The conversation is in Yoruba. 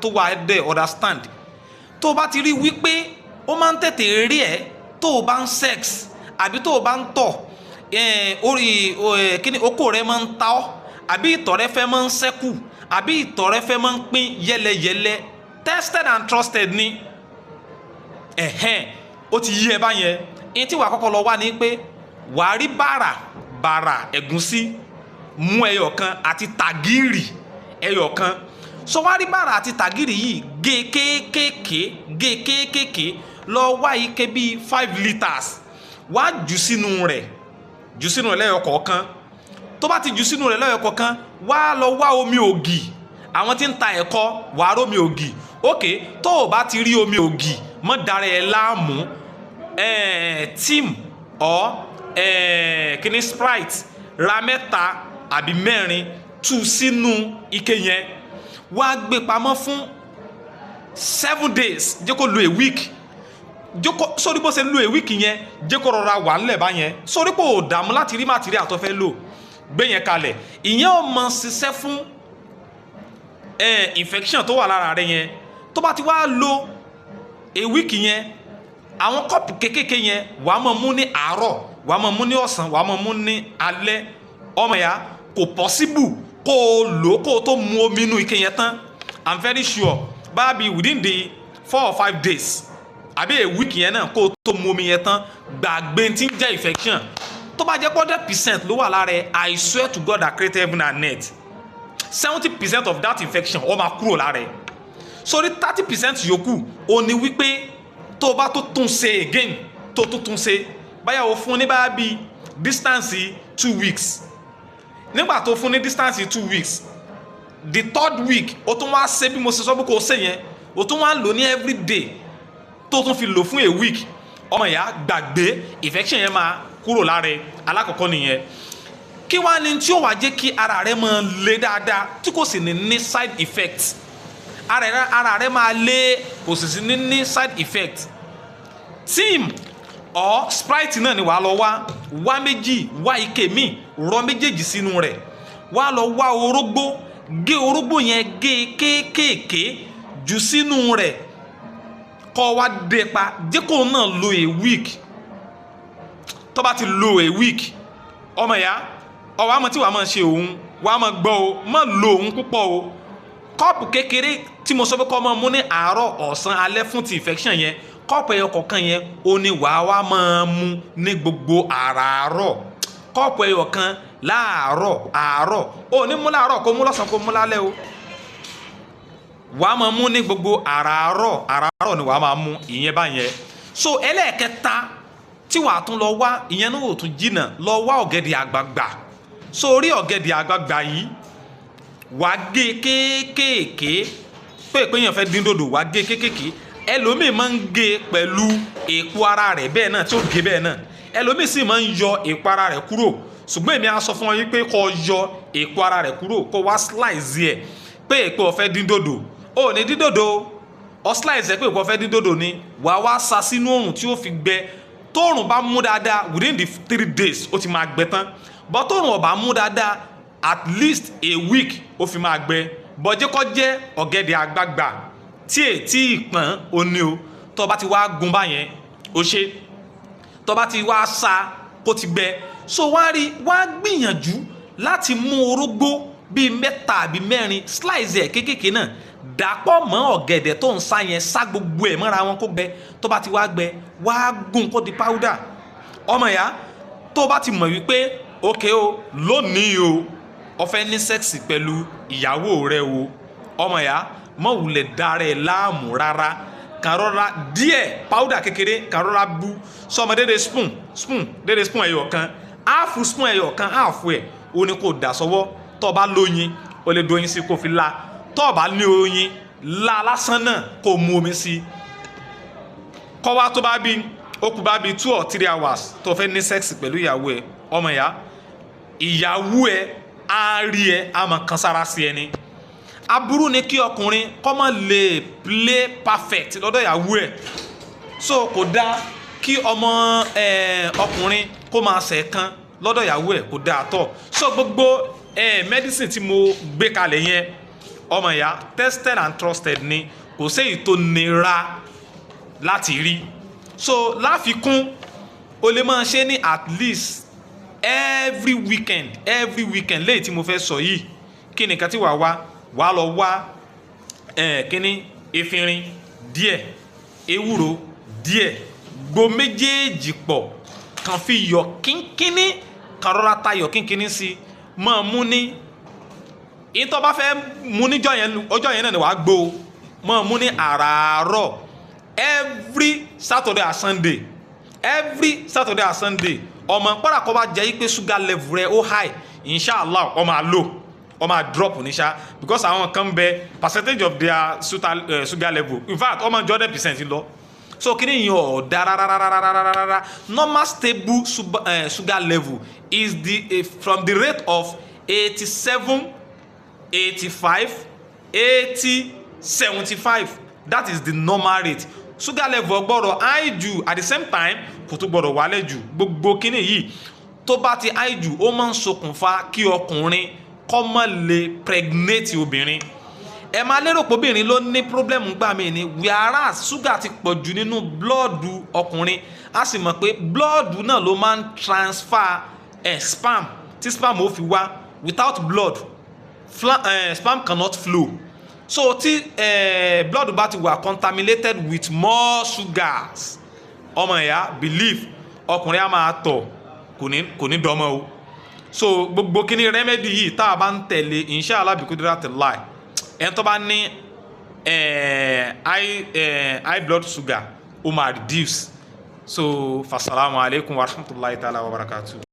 Tó wà dẹ̀ understand, tó o bá ti rí wípé ó máa ń tètè rí ẹ tó o bá ń sex àbí tó o bá ń tọ̀, orí kíni okó rẹ máa ń ta ọ́, àbí ìtọ̀ rẹ fẹ́ máa ń ṣẹ́kù, àbí ìtọ̀ rẹ fẹ́ máa ń pín yẹlẹyẹlẹ, tested and trusted ni. Ẹ̀hẹ́n, ó ti yí ẹ báyẹn. Ní tí wàá kọ́kọ́ lọ wá ní pé wàá rí bàrà bàrà ẹ̀gúsí mú ẹyọ kan àti tàgírì ẹyọ kan. So wá rí bàrà àti tàgírì yìí, gé kéékèèké, gé kéékèèké. Lọ wá ike bíi 5 litres, wá jù sínú rẹ̀, jù sínú rẹ̀ lẹ́yọ kọ̀ọ̀kan. Tó bá ti jù sínú rẹ̀ lẹ́yọ kọ̀ọ̀kan, wá lọ wá omi ògì. Àwọn tí ń ta ẹ̀kọ, wàá rómi ògì. Ok, tó o bá ti rí omi ògì, mọ́ dára ẹ láàmú. Tim or kíní Sprite, ra mẹ́ta àbí mẹ́rin, tú sínú ike yẹn, wá gbé pamọ́ fún 7 days. Jẹ́ kó lo a week. Jẹ́ kó sórí bó ṣe lo a week yẹn, jẹ́ kó rọra wà ńlẹ̀ báyẹn. Sórí pé ò dààmú láti rí material tó fẹ́ lò, gbé yẹn kalẹ̀. Ìyẹn ò mọ ṣiṣẹ́ fún infection tó wà lára rẹ yẹn. Tó bá ti wá lo a week yẹn, àwọn cup kékèké yẹn, wàá máa mú ní àárọ̀, wàá máa mú ní ọ̀sán, wàá máa mú ní alẹ́. Ọmọ ya, kò possible kó o lò ó kó o tó mu omi inú ike yẹn tán. I'm very sure báàbí within the 4 or 5 days àbí a week yẹn náà, kó o tó mu omi yẹn tán, gbàgbé tí ń jẹ́ infection. Tó bá jẹ́ 100% ló wà lára ẹ, I swear to God that created heaven and earth, 70% of that infection, ó máa kúrò lára ẹ. Sórí 30% yòókù, ó ní wípé tó o bá tó tún ṣe again, tó tó tún ṣe báyà, o fún ní báyà bíi distance 2 weeks. Nígbà tó fún ní distance 2 weeks, the third week, o tún wá ṣe bí mo ṣe sọ pé kò ṣe yẹn, o tún wá lò ní every day, tó tún fi lò fún a week, ọmọ ìyá, gbàgbé, infection yẹn máa kúrò lára ẹ. Alákọ̀ọ́kọ́ nìyẹn. Kí wá ní tí ó wá jẹ́ kí ara rẹ máa le dáadáa tí kò sì ní ní side effect? Ara rẹ máa le, kò sì sí ní ní side effect. Tim or Sprite náà ni wàá lọ wá. Wá méjì, wá ike míì, rọ méjèèjì sínú rẹ̀. Wá lọ wá orógbó, gé orógbó yẹn, gé kéékèèké, jù sínú rẹ̀, kọ́ wá dé pa. Jẹ́ kó náà lo a week. Tó bá ti lo a week, ọmọ ìyá, ọwọ́ àmọ́ tí wàá máa ṣe òun, wàá máa gbọ́ o, má lo òun púpọ̀ o. Cup kékeré tí mo sọ pé kọ́ máa mú ní àárọ̀, ọ̀sán, alẹ́ fún ti infection yẹn, cup ẹyọ kọ̀ọ̀kan yẹn, ó ní wàá wá máa mú ní gbogbo àràárọ̀. Cup ẹyọ kan láàárọ̀ àárọ̀, ó ní mú láàárọ̀, kó mú lọ́sàn-án, kó mú lálẹ́ o. Wàá máa mú ní gbogbo àràárọ̀ àràárọ̀ ni wàá máa mú ìyẹn báyẹn. So ẹlẹ́ẹ̀kẹta tí wàá tún lọ wá, ìyẹn náà ò tún jìnnà. Lọ wá ọ̀gẹ̀dẹ̀ àgbagbà. So orí ọ̀gẹ̀dẹ̀ àgbagbà yìí, wàá gé kéékèèké pé èèyàn fẹ́ dín dòdò, wàá gé kéékèèké. Ẹlòmíì máa ń gé pẹ̀lú èpo ara rẹ̀ bẹ́ẹ̀ náà, tí ó gé bẹ́ẹ̀ náà. Ẹlòmíì sì máa ń yọ èpo ara rẹ̀ kúrò, ṣùgbọ́n èmi á sọ fún ọ yín pé kó yọ èpo ara rẹ̀ kúrò, kó wá slice ẹ̀ pé èpo ọ̀fẹ́ dín dòdò. Ó ní dín dòdò, ọ slice ẹ̀ pé èpo ọ̀fẹ́ dín dòdò ni. Wàá wá sa sínú òrùn tí ó fi gbẹ. Tóòrùn bá mú dáadáa, within the 3 days, ó ti máa gbẹ tán. But tóòrùn ò bá mú dáadáa, at least a week, ó fi máa gbẹ. Bọ́jẹ́ kọ́ jẹ́ ọ̀gẹ̀dẹ̀ àgbagbà tí ètí ìpọ́n ó ní o. Tó bá ti wá gun báyẹn, ó ṣe. Tó bá ti wá sa kó ti gbẹ, so wá rí, wá gbìyànjú láti mú orógbó bíi mẹ́ta àbí mẹ́rin, slice ẹ̀ kéékèèké náà, dàpọ̀ mọ́ ọ̀gẹ̀dẹ̀ tó ń sá yẹn, sá gbogbo ẹ̀ mọ́ra wọn kó gbẹ. Tó bá ti wá gbẹ, wá gún kó di powder. Ọmọ ìyá, tó bá ti mọ̀ wípé ókè o, lónìí o, o fẹ́ ní sex pẹ̀lú ìyàwó rẹ o, ọmọ ìyá, mọ̀ wulẹ̀ dára ẹ̀ láàmú rárá. Kàn rọra díẹ̀ powder kékeré, kàn rọra bú sọmọ dédé spoon, dédé spoon ẹyọ kan, half spoon ẹyọ kan, half ẹ̀ o ní kò dà sọ́wọ́. Tó o bá lóyin, o lè doyin sí kó fi la. Tó o bá ní oyin la lásán náà, kó mu omi sí kọ́ wá. Tó bá bí ó kù bá bí 2 or 3 hours tó fẹ́ ní sex pẹ̀lú ìyàwó ẹ, ọmọ ìyá, ìyàwó ẹ á rí ẹ, á máa kan sára sí ẹ ní. Aburú ni kí ọkùnrin kọ́ mọ́ lè play perfect lọ́dọ̀ ìyàwó ẹ̀. So kò dáa kí ọmọ ọkùnrin kó máa ṣẹ̀ kan lọ́dọ̀ ìyàwó ẹ̀, kò dáa tọ̀. So gbogbo medicine tí mo gbé kalẹ̀ yẹn, Ọmọ ìyá, tested and trusted ni, kò séyìí tó nira láti rí. So láfikún, o lè máa ṣe ní at least every weekend, every weekend. Léyìí tí mo fẹ́ sọ yìí, kí nìkan tí wàá wá? Wàá lọ wá kíní efinrin díẹ̀, ewúro díẹ̀, gbo méjèèjì pọ̀, kàn fi yọ̀ kínkínní, kàn rọra ta yọ̀ kínkínní sí, máa mú ní ìtọ́ bá fẹ́ mú níjọ́ yẹn. Ọjọ́ yẹn náà ni wàá gbó, máa mú ní àràárọ̀ every Saturday and Sunday, every Saturday and Sunday. Ọmọ kọ́dà kọ́ bá jẹ́ pé sugar level rẹ̀ ó high, inshallah, ó máa low, ó máa drop ní ṣá, because àwọn kan bẹ, percentage of their sugar level, in fact, ó máa ju 100% lọ. So kí ni yẹn ò da rárárárárárá. Normal stable sugar level is the from the rate of 87, 85, 80, 75. That is the normal rate. Sugar level gbọ́dọ̀ high jù, at the same time kò tún gbọ́dọ̀ wálẹ̀ jù. Gbogbo kíní yìí, tó bá ti high jù, ó máa ń ṣokùnfà kí ọkùnrin kó má lè pregnate obìnrin. Ẹ máa lérò pé obìnrin ló ní problem gbà mí ni, whereas sugar ti pọ̀ jù nínú blood ọkùnrin. A sì mọ̀ pé blood náà ló máa ń transfer sperm tí sperm ó fi wá. Without blood, sperm cannot flow. So tí blood bá ti wà contaminated with more sugars, ọmọ ìyá, believe, ọkùnrin á máa tọ̀, kò ní dọ́mọ o. So gbogbo kíní remedy yìí tá a bá ń tẹ̀lé, inshallah bi kudratillah, ẹni tó bá ní high blood sugar, ó máa reduce. So fasalaamu alaykum wa rahmatulahi ta'ala wa barakatuh.